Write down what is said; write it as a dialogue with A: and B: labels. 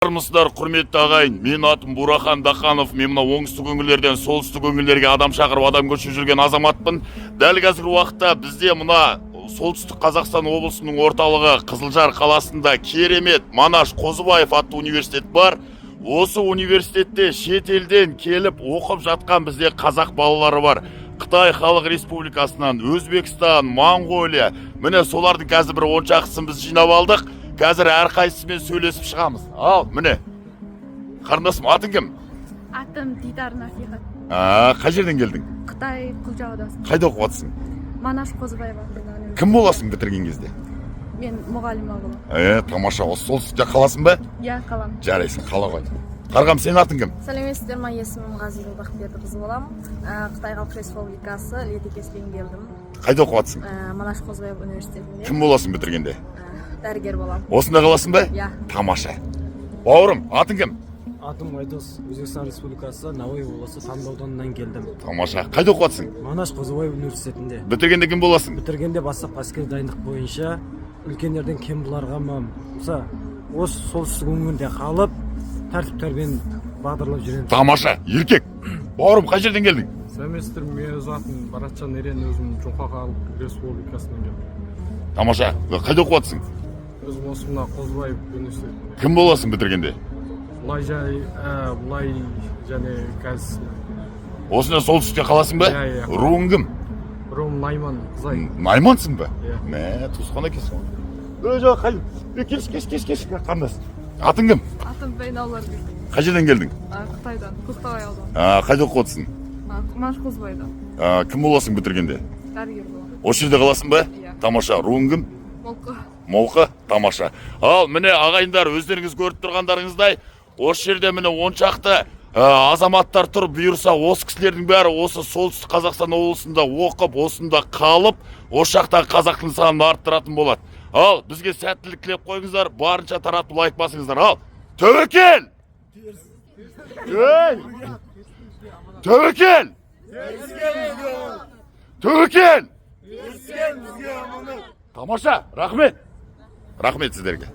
A: Армысыздар, құрметті ағайын! Менің атым Бурахан Даханов. Мен мына оңтүстік өңірлерден солтүстік өңірлерге адам шақырып, адам көшіріп жүрген азаматпын. Дәл қазіргі уақытта бізде мына Солтүстік Қазақстан облысының орталығы Қызылжар қаласында керемет Манаш Қозыбаев атты университет бар. Осы университетте шетелден келіп оқып жатқан бізде қазақ балалары бар: Қытай Халық Республикасынан, Өзбекстан, Моңғолия. Міне, солардың қазір бір 10 шақтысын біз жинап алдық. Қазір әрқайсысымен сөйлесіп шығамыз. Ал міне, қарындасым, атың кім?
B: Атым Дидар Насихат.
A: А, қай жерден келдің?
B: Қытай, Құлжа ауданы.
A: Қайда оқып жатырсың?
B: Манаш Қозыбаев атындағы университет.
A: Кім боласың бітірген кезде?
B: Мен мұғалім боламын.
A: Е, тамаша! Осы солтүстікте қаласың ба?
B: Иә, қаламын.
A: Жарайсың, қала ғой. Қарғам, сенің атың кім?
C: Сәлеметсіздер ма! Есімім Ғазиза Бақбердіқызы боламын. Қытай Халық Республикасы Литекестен келдім.
A: Қайда оқып жатырсың?
C: Манаш Қозыбаев университетінде.
A: Кім боласың бітіргенде?
C: Дәрігер боламын.
A: Осында қаласың ба?
C: Иә.
A: Тамаша! Бауырым, атың кім?
D: Атым Айдос, Өзбекстан Республикасы, Науаи облысы, Тамды ауданынан келдім.
A: Тамаша! Қайда оқып жатырсың?
D: Манаш Қозыбаев университетінде.
A: Бітіргенде кім боласың?
D: Бітіргенде бастапқы әскери дайындық бойынша үлкендерден кем бұларға ма мысалы, осы солтүстік өңірде қалып, тәртіп тәрбиені бағдарлап жүремін.
A: Тамаша, еркек! Бауырым, қай жерден келдің?
E: Сәлеметсіздер! Мен өз атым Баратжан Ерен, өзім Жоңғар Халық Республикасынан келдім.
A: Тамаша! Қайда оқып жатырсың?
E: Өзім осы мына Қозыбаев университетінде.
A: Кім боласың бітіргенде?
E: Мұнай жай мұнай және газ.
A: Осында, солтүстікте қаласың ба?
E: Иә.
A: Руың кім?
E: Руым найман, қызай.
A: Наймансың ба?
E: Иә.
A: Мә, туысқан екенсің ғой. Ей, жоқ, қай, е, келші, келші, келші, келші, қарындас, атың кім?
B: Атым Бейнауларбек.
A: Қай жерден келдің?
B: Қытайдан, Көктоғай ауданы.
A: А, қайда оқып жатырсың?
B: Манаш Қозыбайда.
A: А, кім боласың бітіргенде?
B: Дәрігер боламын.
A: Осы жерде қаласың ба?
B: Иә.
A: Тамаша! Руың кім?
B: Молқы.
A: Молқы. Тамаша! Ал міне, ағайындар, өздеріңіз көріп тұрғандарыңыздай, осы жерде, міне, 10 шақты азаматтар тұр. Бұйырса, осы кісілердің бәрі осы Солтүстік Қазақстан облысында оқып, осында қалып, осы жақтағы қазақтың санын арттыратын болады. Ал бізге сәттілік тілеп қойыңыздар, барынша таратып, лайк басыңыздар. Ал тәуекел, ей, тәуекел, тәуекел! Тамаша, рахмет, рахмет сіздерге.